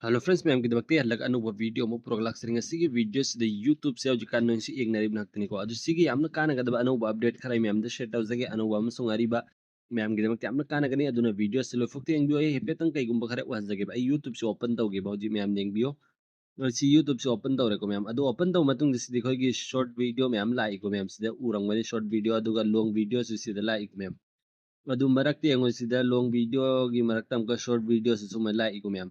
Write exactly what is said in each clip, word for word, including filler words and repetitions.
Hello friends, ꯃꯌꯥꯝꯒꯤꯗꯃꯛꯇ ꯍꯜꯂꯛ ꯑꯅꯧꯕ video ꯑꯃ ꯄꯨꯔꯛꯂꯥꯛꯆꯔꯤ꯫ ꯉꯁꯤꯒꯤ video ꯁꯤꯗ YouTube ꯁꯦ ꯍꯧꯖꯤꯛꯀꯥꯟ ꯅꯣꯏꯁꯤ ꯌꯦꯡꯅꯔꯤꯕ ꯉꯥꯛꯇꯅꯤꯀꯣ꯫ ꯑꯗꯨ ꯁꯤꯒꯤ ꯌꯥꯝꯅ ꯀꯥꯟꯅꯒꯗꯕ ꯑꯅꯧꯕ update ꯈꯔ ꯑꯩ ꯃꯌꯥꯝꯗ share ꯇꯧꯖꯒꯦ, ꯑꯅꯧꯕ ꯑꯃꯁꯨꯡ ꯑꯔꯤꯕ ꯃꯌꯥꯝꯒꯤꯗꯃꯛꯇ ꯌꯥꯝꯅ ꯀꯥꯟꯅꯒꯅꯤ꯫ ꯑꯗꯨꯅ video ꯁꯤ ꯂꯣꯏꯐꯥꯎꯇ ꯌꯦꯡꯕꯤꯌꯨ꯫ ꯑꯩ ꯍꯥꯏꯐꯦꯠꯇꯪ ꯀꯩꯒꯨꯝꯕ ꯈꯔ ꯎꯍꯟꯖꯒꯦꯕ꯫ ꯑꯩ YouTube ꯁꯦ open ꯇꯧꯒꯦꯕ ꯍꯧꯖꯤꯛ, ꯃꯌꯥꯝ ꯌꯦꯡꯕꯤꯌꯨ꯫ ꯑ, ꯁꯤ YouTube ꯁꯦ open ꯇꯧꯔꯦꯀꯣ ꯃꯌꯥꯝ꯫ ꯑꯗꯨ open ꯇꯧꯕ ꯃꯇꯨꯡꯗ ꯁꯤꯗꯤ ꯑꯩꯈꯣꯏꯒꯤ short video ꯃꯌꯥꯝ ꯂꯥꯛꯏꯀꯣ ꯃꯌꯥꯝ꯫ ꯁꯤꯗ ꯎꯔꯝꯒꯅꯤ short video, ꯑꯗꯨꯒ long video ꯁꯨ ꯁꯤꯗ ꯂꯥꯛꯏꯀꯣ ꯃꯌꯥꯝ꯫ ꯑꯗꯨ ꯃꯔꯛꯇ ꯌꯦꯡꯉꯨ, ꯁꯤꯗ long video ꯒꯤ ꯃꯔꯛꯇ ꯑꯃꯨꯛꯀ short video ꯁꯨ ꯁꯨꯃꯥꯏꯅ ꯂꯥꯛꯏꯀꯣ ꯃꯌꯥꯝ꯫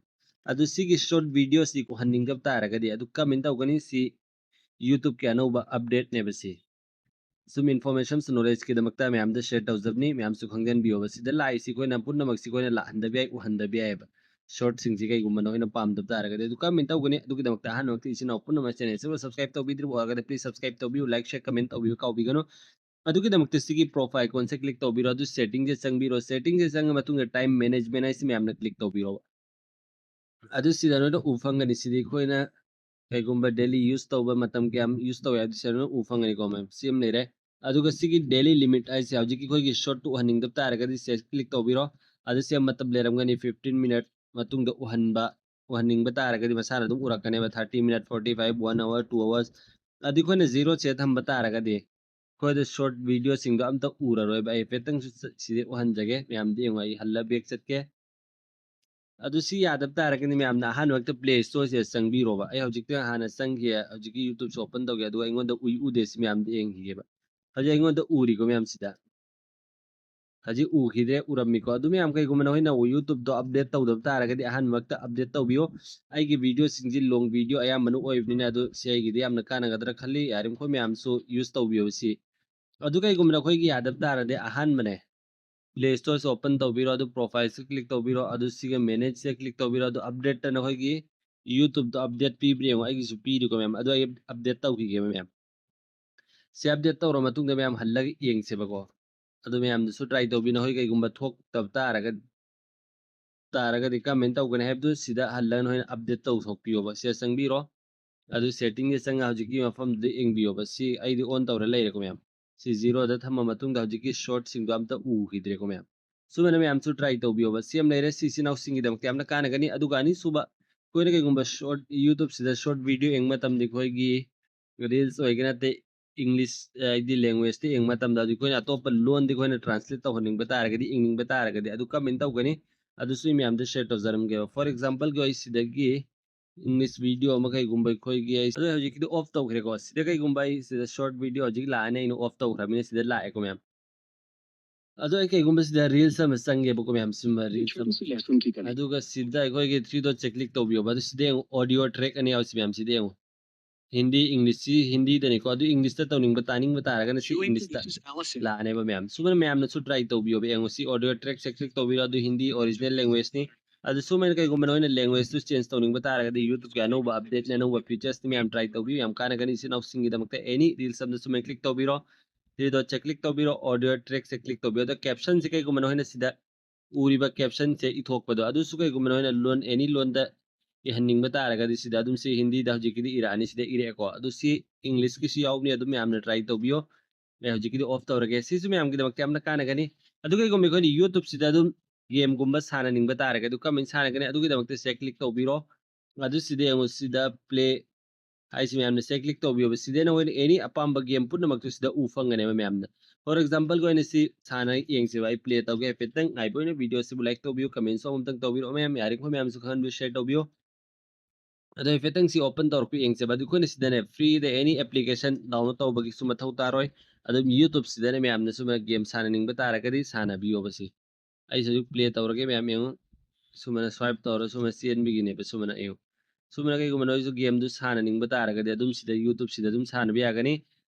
ꯑꯗꯨ ꯁꯤꯒꯤ short video ꯁꯤ ꯎꯍꯟꯅꯤꯡꯗꯕ ꯇꯥꯔꯒꯗꯤ ꯑꯗꯨ ꯀꯃꯥꯏꯅ ꯇꯧꯒꯅꯤ? ꯁꯤ YouTube ꯀꯤ ꯑꯅꯧꯕ update ꯅꯦꯕ ꯁꯤ꯫ ꯁꯨꯝ information knowledge ꯀꯤꯗꯃꯛꯇ ꯃꯌꯥꯝꯗ share ꯇꯧꯖꯕꯅꯤ, ꯃꯌꯥꯝꯁꯨ ꯈꯪꯖꯟꯕꯤꯌꯣꯕ꯫ ꯁꯤꯗ ꯂꯥꯛꯏꯁꯤ ꯑꯩꯈꯣꯏꯅ ꯄꯨꯝꯅꯃꯛꯁꯤ ꯑꯩꯈꯣꯏꯅ ꯂꯥꯛꯍꯟꯗꯕ ꯌꯥꯏ, ꯎꯍꯟꯗꯕ ꯌꯥꯏꯑꯕ꯫ Short ꯁꯤꯡꯁꯤ ꯀꯩꯒꯨꯝꯕ ꯅꯈꯣꯏꯅ ꯄꯥꯝꯗꯕ ꯇꯥꯔꯒꯗꯤ꯫ ꯑꯗꯨ ꯀꯃꯥꯏꯅ ꯇꯧꯒꯅꯤ? ꯑꯗꯨꯒꯤꯗꯃꯛꯇ ꯑꯍꯥꯟꯕꯃꯛꯇ ꯏꯆꯤꯟ ꯏꯅꯥꯎ ꯄꯨꯝꯅꯃꯛ channel ꯑꯁꯤꯕꯨ subscribe ꯇꯧꯕꯤꯗ꯭ꯔꯤꯕ ꯑꯣꯏꯔꯒꯗꯤ please subscribe ꯇꯧꯕꯤꯌꯨ, like, share, comment ꯇꯧꯕꯤꯌꯨ ꯀꯥꯎꯕꯤꯒꯅꯨ꯫ ꯑꯗꯨꯒꯤꯗꯃꯛꯇ ꯁꯤꯒꯤ profile icon ꯁꯦ click ꯇꯧꯕꯤꯔꯣ, ꯑꯗꯨ setting ꯁꯦ ꯆꯪꯕꯤꯔꯣ, setting ꯁꯦ ꯆꯪꯉ ꯃꯇꯨꯡꯗ time management ꯍꯥꯏꯁꯤ ꯃꯌꯥꯝꯅ click ꯇꯧꯕꯤꯔꯣ꯫ ꯑꯗꯨ ꯁꯤꯗ ꯅꯣꯏꯅ ꯎ ꯐꯪꯒꯅꯤ꯫ ꯁꯤꯗꯤ ꯑꯩꯈꯣꯏꯅ ꯀꯩꯒꯨꯝꯕ daily use ꯇꯧꯕ ꯃꯇꯝ ꯀꯌꯥꯝ use ꯇꯧꯋꯦ ꯍꯥꯏꯕꯗꯨ ꯁꯤꯗ ꯅꯣꯏꯅ ꯎ ꯐꯪꯒꯅꯤꯀꯣ ꯃꯌꯥꯝ꯫ ꯁꯤ ꯑꯃ ꯂꯩꯔꯦ꯫ ꯑꯗꯨꯒ ꯁꯤꯒꯤ daily limit ꯍꯥꯏꯁꯦ ꯍꯧꯖꯤꯛꯀꯤ ꯑꯩꯈꯣꯏꯒꯤ short ꯇꯨ ꯎꯍꯟꯅꯤꯡꯗꯕ ꯇꯥꯔꯒꯗꯤ ꯁꯤ click ꯇꯧꯕꯤꯔꯣ꯫ ꯑꯗꯨ ꯁꯤ ꯃꯇꯝ ꯂꯩꯔꯝꯒꯅꯤ, fifteen minute ꯃꯇꯨꯡꯗ ꯎꯍꯟꯕ, ꯎꯍꯟꯅꯤꯡꯕ ꯇꯥꯔꯒꯗꯤ ꯃꯁꯥꯅ ꯑꯗꯨꯝ ꯎꯔꯛꯀꯅꯦꯕ, thirty minute, forty five, one hour, two hours꯫ ꯑꯗꯨ ꯑꯩꯈꯣꯏꯅ zero ꯁꯦ ꯊꯝꯕ ꯇꯥꯔꯒꯗꯤ ꯑꯩꯈꯣꯏꯗ short video ꯁꯤꯡꯗꯣ ꯑꯝꯇ ꯎꯔꯔꯣꯏꯕ꯫ ꯑꯩ ꯍꯥꯏꯐꯦꯠꯇꯪꯁꯨ ꯆꯠ-, ꯁꯤꯗꯤ ꯎꯍꯟꯖꯒꯦ ꯃꯌꯥꯝꯗ ꯌꯦꯡꯉꯣ꯫ ꯑꯩ ꯍꯜꯂ back ꯆꯠꯀꯦ꯫ ꯑꯗꯨ ꯁꯤ ꯌꯥꯗꯕ ꯇꯥꯔꯒꯗꯤ ꯃꯌꯥꯝꯅ ꯑꯍꯥꯟꯕ ꯃꯛꯇ Play Store ꯁꯤꯗ ꯆꯪꯕꯤꯔꯣꯕ꯫ ꯑꯩ ꯍꯧꯖꯤꯛꯇ ꯍꯥꯟꯅ ꯆꯪꯈꯤ, ꯍꯧꯖꯤꯛꯀꯤ YouTube ꯁꯦ open ꯇꯧꯒꯦ, ꯑꯗꯨꯒ ꯑꯩꯉꯣꯟꯗ ꯎꯏ ꯎꯗꯦ ꯁꯤ ꯃꯌꯥꯝꯗ ꯌꯦꯡꯈꯤꯒꯦꯕ꯫ ꯍꯧꯖꯤꯛ ꯑꯩꯉꯣꯟꯗ ꯎꯔꯤꯀꯣ ꯃꯌꯥꯝꯁꯤꯗ꯫ ꯍꯧꯖꯤꯛ ꯎꯈꯤꯗ꯭ꯔꯦ, ꯎꯔꯝꯃꯤꯀꯣ꯫ ꯑꯗꯨ ꯃꯌꯥꯝ ꯀꯩꯒꯨꯝꯕ ꯅꯈꯣꯏꯅ YouTube ꯗꯣ update ꯇꯧꯗꯕ ꯇꯥꯔꯒꯗꯤ ꯑꯍꯥꯟꯕ ꯃꯛꯇ update ꯇꯧꯕꯤꯌꯣ꯫ ꯑꯩꯒꯤ video ꯁꯤꯡꯁꯤ long video ꯑꯌꯥꯝꯕꯅ ꯑꯣꯏꯕꯅꯤꯅ ꯑꯗꯨ ꯁꯤ ꯑꯩꯒꯤꯗꯤ ꯌꯥꯝꯅ ꯀꯥꯟꯅꯒꯗ꯭ꯔꯥ ꯈꯜꯂꯤ꯫ ꯌꯥꯔꯤꯃꯈꯣꯏ ꯃꯌꯥꯝꯁꯨ use ꯇꯧꯕꯤꯌꯣ ꯁꯤ꯫ ꯑꯗꯨ ꯀꯩꯒꯨꯝꯕ ꯅꯈꯣꯏꯒꯤ ꯌꯥꯗꯕ ꯇꯥꯔꯗꯤ ꯑꯍꯥꯟꯕꯅꯦ, Play Store ꯁꯦ open ꯇꯧꯕꯤꯔꯣ, ꯑꯗꯨ profile ꯁꯦ click ꯇꯧꯕꯤꯔꯣ, ꯑꯗꯨ ꯁꯤꯒ manage ꯁꯦ click ꯇꯧꯕꯤꯔꯣ, ꯑꯗꯨ update ꯇ ꯅꯈꯣꯏꯒꯤ YouTube ꯇꯣ update ꯄꯤꯕ꯭ꯔꯥ ꯌꯦꯡꯉꯣ꯫ ꯑꯩꯒꯤꯁꯨ ꯄꯤꯔꯤꯀꯣ ꯃꯌꯥꯝ, ꯑꯗꯨ ꯑꯩ update ꯇꯧꯈꯤꯒꯦꯕ ꯃꯌꯥꯝ꯫ ꯁꯤ update ꯇꯧꯔ ꯃꯇꯨꯡꯗ ꯃꯌꯥꯝ ꯍꯜꯂꯒ ꯌꯦꯡꯁꯦꯕꯀꯣ꯫ ꯑꯗꯨ ꯃꯌꯥꯝꯗꯨꯁꯨ try ꯇꯧꯕꯤꯌꯨ꯫ ꯅꯈꯣꯏ ꯀꯩꯒꯨꯝꯕ ꯊꯣꯛꯇꯕ ꯇꯥꯔꯒ-, ꯇꯥꯔꯒꯗꯤ ꯀꯃꯥꯏꯅ ꯇꯧꯒꯅꯤ ꯍꯥꯏꯕꯗꯨ ꯁꯤꯗ ꯍꯜꯂꯒ ꯅꯈꯣꯏꯅ update ꯇꯧꯊꯣꯛꯄꯤꯌꯣꯕ꯫ ꯁꯤꯗ ꯆꯪꯕꯤꯔꯣ꯫ ꯑꯗꯨ setting ꯗ ꯆꯪꯉ ꯍꯧꯖꯤꯛꯀꯤ ꯃꯐꯝꯗꯨꯗ ꯌꯦꯡꯕꯤꯌꯣꯕ꯫ ꯁꯤ ꯑꯩꯗꯤ on ꯇꯧꯔ ꯂꯩꯔꯦꯀꯣ ꯃꯌꯥꯝ꯫ ꯁꯤ zero ꯗ ꯊꯝꯃ ꯃꯇꯨꯡꯗ ꯍꯧꯖꯤꯛꯀꯤ short ꯁꯤꯡꯗꯣ ꯑꯝꯇ ꯎꯈꯤꯗ꯭ꯔꯦꯀꯣ ꯃꯌꯥꯝ꯫ ꯁꯨꯃꯥꯏꯅ ꯃꯌꯥꯝꯁꯨ try ꯇꯧꯕꯤꯌꯣꯕ꯫ ꯁꯤ ꯑꯃ ꯂꯩꯔꯦ, ꯁꯤ ꯏꯆꯤꯟ ꯏꯅꯥꯎꯁꯤꯡꯒꯤꯗꯃꯛꯇ ꯌꯥꯝꯅ ꯀꯥꯟꯅꯒꯅꯤ꯫ ꯑꯗꯨꯒ ꯑꯅꯤꯁꯨꯕ ꯑꯩꯈꯣꯏꯅ ꯀꯩꯒꯨꯝꯕ short, YouTube ꯁꯤꯗ short video ꯌꯦꯡꯕ ꯃꯇꯝꯗ ꯑꯩꯈꯣꯏꯒꯤ reels ꯑꯣꯏꯒꯦꯔꯥ, ꯑꯇꯩ English, ꯍꯥꯏꯗꯤ language ꯇ ꯌꯦꯡꯕ ꯃꯇꯝꯗ, ꯑꯗꯨ ꯑꯩꯈꯣꯏꯅ ꯑꯇꯣꯞꯄ ꯂꯣꯟꯗ ꯑꯩꯈꯣꯏꯅ translate ꯇꯧꯍꯟꯅꯤꯡꯕ ꯇꯥꯔꯒꯗꯤ, ꯏꯪꯅꯤꯡꯕ ꯇꯥꯔꯒꯗꯤ, ꯑꯗꯨ ꯀꯃꯥꯏꯅ ꯇꯧꯒꯅꯤ? ꯑꯗꯨꯁꯨ ꯑꯩ ꯃꯌꯥꯝꯗ share ꯇꯧꯖꯔꯝꯒꯦꯕ꯫ For example ꯒꯤ ꯑꯩ ꯁꯤꯗꯒꯤ English video ꯑꯃ ꯀꯩꯒꯨꯝꯕ ꯑꯩꯈꯣꯏꯒꯤ, ꯑꯩ ꯑꯗꯣ ꯍꯧꯖꯤꯛꯀꯤꯗꯤ off ꯇꯧꯈ꯭ꯔꯦꯀꯣ꯫ ꯁꯤꯗ ꯀꯩꯒꯨꯝꯕ ꯑꯩ ꯁꯤꯗ short video ꯍꯧꯖꯤꯛ ꯂꯥꯛꯑꯅꯤ, ꯑꯩꯅ off ꯇꯧꯈ꯭ꯔꯕꯅꯤꯅ ꯁꯤꯗ ꯂꯥꯛꯑꯦꯀꯣ ꯃꯌꯥꯝ꯫ ꯑꯗꯣ ꯑꯩ ꯀꯩꯒꯨꯝꯕ ꯁꯤꯗ reels ꯑꯃ ꯆꯪꯒꯦꯕꯀꯣ ꯃꯌꯥꯝ, ꯁꯤꯃ reels ꯑꯃ꯫ ꯑꯗꯨꯒ ꯁꯤꯗ ꯑꯩꯈꯣꯏꯒꯤ three dot ꯁꯦ click ꯇꯧꯕꯤꯌꯣꯕ꯫ ꯑꯗꯨ ꯁꯤꯗ ꯌꯦꯡꯉꯨ, audio track ꯑꯅꯤ ꯌꯥꯎꯁꯤ ꯃꯌꯥꯝ, ꯁꯤꯗ ꯌꯦꯡꯉꯨ꯫ ꯍꯤꯟꯗꯤ, English ꯁꯤ ꯍꯤꯟꯗꯤꯗꯅꯤꯀꯣ꯫ ꯑꯗꯨ English ꯇ ꯇꯧꯅꯤꯡꯕ, ꯇꯥꯅꯤꯡꯕ ꯇꯥꯔꯒꯅ ꯁꯤ English ꯇ ꯂꯥꯛꯑꯅꯦꯕ ꯃꯌꯥꯝ꯫ ꯁꯨꯃꯥꯏꯅ ꯃꯌꯥꯝꯅꯁꯨ try ꯇꯧꯕꯤꯌꯣꯕ꯫ ꯌꯦꯡꯉꯨ, ꯁꯤ audio track ꯁꯦ click ꯇꯧꯕꯤꯔꯣ꯫ ꯑꯗꯨ ꯍꯤꯟꯗꯤ original language ꯅꯤ꯫ ꯑꯗꯨ ꯁꯨꯃꯥꯏꯅ ꯀꯩꯒꯨꯝꯕ ꯅꯈꯣꯏꯅ language ꯇꯨ change ꯇꯧꯅꯤꯡꯕ ꯇꯥꯔꯒꯗꯤ YouTube ꯀꯤ ꯑꯅꯧꯕ update ꯅꯤ, ꯑꯅꯧꯕ features ꯅꯤ ꯃꯌꯥꯝ, try ꯇꯧꯕꯤꯌꯨ꯫ ꯌꯥꯝ ꯀꯥꯟꯅꯒꯅꯤ ꯏꯆꯤꯟ ꯏꯅꯥꯎꯁꯤꯡꯒꯤꯗꯃꯛꯇ꯫ Any reels ꯑꯃꯗ ꯁꯨꯃꯥꯏꯅ click ꯇꯧꯕꯤꯔꯣ꯫ Three dot ꯁꯦ click ꯇꯧꯕꯤꯔꯣ, audio track ꯁꯦ click ꯇꯧꯕꯤꯔꯣ꯫ ꯑꯗꯣ caption ꯁꯦ ꯀꯩꯒꯨꯝꯕ ꯅꯈꯣꯏꯅ ꯁꯤꯗ ꯎꯔꯤꯕ caption ꯁꯦ ꯏꯊꯣꯛꯄꯗꯣ, ꯑꯗꯨꯁꯨ ꯀꯩꯒꯨꯝꯕ ꯅꯈꯣꯏꯅ ꯂꯣꯟ, any ꯂꯣꯟꯗ ꯏꯍꯟꯅꯤꯡꯕ ꯇꯥꯔꯒꯗꯤ ꯁꯤꯗ ꯑꯗꯨꯝ ꯁꯤ ꯍꯤꯟꯗꯤꯗ ꯍꯧꯖꯤꯛꯀꯤꯗꯤ ꯏꯔꯛꯑꯅꯤ, ꯁꯤꯗ ꯏꯔꯛꯑꯦꯀꯣ꯫ ꯑꯗꯨ ꯁꯤ English ꯀꯤꯁꯨ ꯌꯥꯎꯕꯅꯤ, ꯑꯗꯨꯝ ꯃꯌꯥꯝꯅ try ꯇꯧꯕꯤꯌꯣ꯫ ꯑꯩ ꯍꯧꯖꯤꯛꯀꯤꯗꯤ off ꯇꯧꯔꯒꯦ꯫ ꯁꯤꯁꯨ ꯃꯌꯥꯝꯒꯤꯗꯃꯛꯇ ꯌꯥꯝꯅ ꯀꯥꯟꯅꯒꯅꯤ꯫ ꯑꯗꯨ ꯀꯩꯒꯨꯝꯕ ꯑꯩꯈꯣꯏꯅ YouTube ꯁꯤꯗ ꯑꯗꯨꯝ game ꯒꯨꯝꯕ ꯁꯥꯟꯅꯅꯤꯡꯕ ꯇꯥꯔꯒꯗꯤ ꯀꯃꯥꯏꯅ ꯁꯥꯟꯅꯒꯅꯤ? ꯑꯗꯨꯒꯤꯗꯃꯛꯇ ꯁꯤꯗ click ꯇꯧꯕꯤꯔꯣ꯫ ꯑꯗꯨ ꯁꯤꯗ ꯌꯦꯡꯉꯨ, ꯁꯤꯗ play ꯍꯥꯏꯁꯤ ꯃꯌꯥꯝꯅ ꯁꯤꯗ click ꯇꯧꯕꯤꯌꯣꯕ꯫ ꯁꯤꯗ ꯅꯈꯣꯏꯅ any ꯑꯄꯥꯝꯕ game ꯄꯨꯝꯅꯃꯛꯇꯨ ꯁꯤꯗ ꯎ ꯐꯪꯒꯅꯦꯕ ꯃꯌꯥꯝꯅ꯫ For example ꯒꯤ ꯑꯣꯏꯅ ꯁꯤ ꯁꯥꯟꯅ ꯌꯦꯡꯁꯦꯕ꯫ ꯑꯩ play ꯇꯧꯒꯦ ꯍꯥꯏꯐꯦꯠꯇꯪ ꯉꯥꯏꯕ ꯑꯣꯏꯅ꯫ Video ꯁꯤꯕꯨ like ꯇꯧꯕꯤꯌꯨ, comment ꯁꯨ ꯑꯃꯨꯛꯇꯪ ꯇꯧꯕꯤꯔꯛꯑꯣ ꯃꯌꯥꯝ꯫ ꯌꯥꯔꯤꯈꯣꯏ ꯃꯌꯥꯝꯁꯨ ꯈꯪꯍꯟꯕꯤꯌꯨ, share ꯇꯧꯕꯤꯌꯨ꯫ ꯑꯗꯣ ꯍꯥꯏꯐꯦꯠꯇꯪ ꯁꯤ open ꯇꯧꯔꯛꯄ ꯌꯦꯡꯁꯦꯕ꯫ ꯑꯗꯨ ꯑꯩꯈꯣꯏꯅ ꯁꯤꯗꯅꯦ free ꯗ any application download ꯇꯧꯕꯒꯤꯁꯨ ꯃꯊꯧ ꯇꯥꯔꯣꯏ꯫ ꯑꯗꯨꯝ YouTube ꯁꯤꯗꯅ ꯃꯌꯥꯝꯅ ꯁꯨꯃꯥꯏꯅ game ꯁꯥꯟꯅꯅꯤꯡꯕ ꯇꯥꯔꯒꯗꯤ ꯁꯥꯟꯅꯕꯤꯌꯣꯕ ꯁꯤ꯫ ꯑꯩꯁꯨ ꯍꯧꯖꯤꯛ play ꯇꯧꯔꯒꯦ ꯃꯌꯥꯝ ꯌꯦꯡꯉꯨ꯫ ꯁꯨꯃꯥꯏꯅ swipe ꯇꯧꯔ ꯁꯨꯃꯥꯏꯅ ꯆꯦꯟꯕꯤꯒꯤꯅꯦꯕ ꯁꯨꯃꯥꯏꯅ ꯌꯦꯡꯉꯨ꯫ ꯁꯨꯃꯥꯏꯅ ꯀꯩꯒꯨꯝꯕ ꯅꯣꯏꯁꯨ game ꯗꯨ ꯁꯥꯟꯅꯅꯤꯡꯕ ꯇꯥꯔꯒꯗꯤ ꯑꯗꯨꯝ ꯁꯤꯗ YouTube ꯁꯤꯗ ꯑꯗꯨꯝ ꯁꯥꯟꯅꯕ ꯌꯥꯒꯅꯤ꯫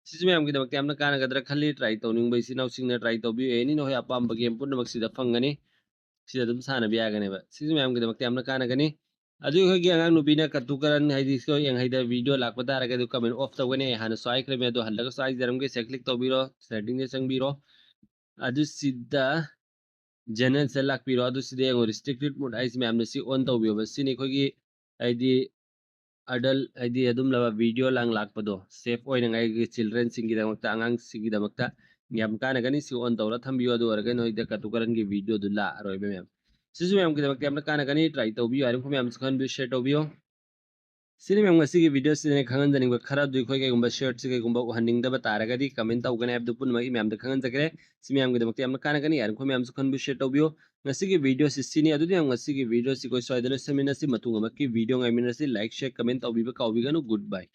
ꯁꯤꯁꯨ ꯃꯌꯥꯝꯒꯤꯗꯃꯛꯇ ꯌꯥꯝꯅ ꯀꯥꯟꯅꯒꯗ꯭ꯔꯥ ꯈꯜꯂꯤ꯫ Try ꯇꯧꯅꯤꯡꯕ ꯏꯆꯤꯟ ꯏꯅꯥꯎꯁꯤꯡꯅ try ꯇꯧꯕꯤꯌꯨ꯫ Any ꯅꯈꯣꯏ ꯑꯄꯥꯝꯕ game ꯄꯨꯝꯅꯃꯛ ꯁꯤꯗ ꯐꯪꯒꯅꯤ꯫ ꯁꯤꯗ ꯑꯗꯨꯝ ꯁꯥꯟꯅꯕ ꯌꯥꯒꯅꯦꯕ꯫ ꯁꯤꯁꯨ ꯃꯌꯥꯝꯒꯤꯗꯃꯛꯇ ꯌꯥꯝꯅ ꯀꯥꯟꯅꯒꯅꯤ꯫ ꯑꯗꯨ ꯑꯩꯈꯣꯏꯒꯤ ꯑꯉꯥꯡ ꯅꯨꯄꯤꯅ ꯀꯇꯨ ꯀꯔꯟ ꯍꯥꯏꯗꯤ ꯁꯣꯏ ꯌꯦꯡ ꯍꯩꯗ video ꯂꯥꯛꯄ ꯇꯥꯔꯒꯗꯤ comment off ꯇꯧꯒꯅꯤ꯫ ꯑꯩ ꯍꯥꯟꯅꯁꯨ ꯍꯥꯏꯈ꯭ꯔꯕꯅꯤ, ꯑꯗꯣ ꯍꯜꯂꯒꯁꯨ ꯍꯥꯏꯖꯔꯝꯒꯦ꯫ ꯁꯤꯗ click ꯇꯧꯕꯤꯔꯣ, setting ꯗ ꯆꯪꯕꯤꯔꯣ꯫ ꯑꯗꯨ ꯁꯤꯗ general ꯁꯤꯗ ꯂꯥꯛꯄꯤꯔꯣ꯫ ꯑꯗꯨ ꯁꯤꯗ ꯌꯦꯡꯉꯣ, restricted mode ꯍꯥꯏꯁꯤ ꯃꯌꯥꯝꯅ ꯁꯤ on ꯇꯧꯕꯤꯌꯣꯕ꯫ ꯁꯤꯅꯤ ꯑꯩꯈꯣꯏꯒꯤ ꯍꯥꯏꯗꯤ adult ꯍꯥꯏꯗꯤ ꯑꯗꯨꯝꯂꯕ video ꯂꯥꯡ ꯂꯥꯛꯄꯗꯣ safe ꯑꯣꯏꯅꯉꯥꯏꯒꯤ children ꯁꯤꯡꯒꯤꯗꯃꯛꯇ, ꯑꯉꯥꯡꯁꯤꯡꯒꯤꯗꯃꯛꯇ ꯌꯥꯝ ꯀꯥꯟꯅꯒꯅꯤ꯫ ꯁꯤ on ꯇꯧꯔ ꯊꯝꯕꯤꯌꯨ꯫ ꯑꯗꯨ ꯑꯣꯏꯔꯒ ꯅꯣꯏꯗ ꯀꯇꯨ ꯀꯔꯟꯒꯤ video ꯗꯨ ꯂꯥꯛꯑꯔꯣꯏꯕ ꯃꯌꯥꯝ꯫ ꯁꯤꯁꯨ ꯃꯌꯥꯝꯒꯤꯗꯃꯛꯇ ꯌꯥꯝꯅ ꯀꯥꯟꯅꯒꯅꯤ, try ꯇꯧꯕꯤꯌꯨ, ꯌꯥꯔꯤꯕ ꯃꯌꯥꯝꯁꯨ ꯈꯪꯍꯟꯕꯤꯌꯨ, share ꯇꯧꯕꯤꯌꯨ꯫ ꯁꯤꯅꯤ ꯃꯌꯥꯝ ꯉꯁꯤꯒꯤ video ꯁꯤꯗꯅ ꯈꯪꯍꯟꯖꯅꯤꯡꯕ ꯈꯔ꯫ ꯑꯗꯨ ꯑꯩꯈꯣꯏ ꯀꯩꯒꯨꯝꯕ short ꯁꯤ ꯀꯩꯒꯨꯝꯕ ꯎꯍꯟꯅꯤꯡꯗꯕ ꯇꯥꯔꯒꯗꯤ comment ꯇꯧꯒꯅꯤ ꯍꯥꯏꯕꯗꯨ ꯄꯨꯝꯅꯃꯛ ꯑꯩ ꯃꯌꯥꯝꯗ ꯈꯪꯍꯟꯖꯈ꯭ꯔꯦ꯫ ꯁꯤ ꯃꯌꯥꯝꯒꯤꯗꯃꯛꯇ ꯌꯥꯝꯅ ꯀꯥꯟꯅꯒꯅꯤ, ꯌꯥꯔꯤꯕ ꯃꯌꯥꯝꯁꯨ ꯈꯪꯍꯟꯕꯤꯌꯨ, share ꯇꯧꯕꯤꯌꯨ꯫ ꯉꯁꯤꯒꯤ video ꯁꯤ ꯁꯤꯅꯤ꯫ ꯑꯗꯨꯗꯤ ꯃꯌꯥꯝ ꯉꯁꯤꯒꯤ video ꯁꯤ ꯑꯩꯈꯣꯏ ꯁ꯭ꯋꯥꯏꯗ ꯂꯣꯏꯁꯤꯟꯃꯤꯟꯅꯁꯤ꯫ ꯃꯇꯨꯡ ꯑꯃꯨꯛꯀꯤ video ꯉꯥꯏꯃꯤꯟꯅꯁꯤ꯫ Like, share, comment ꯇꯧꯕꯤꯕ ꯀꯥꯎꯕꯤꯒꯅꯨ꯫ Good bye꯫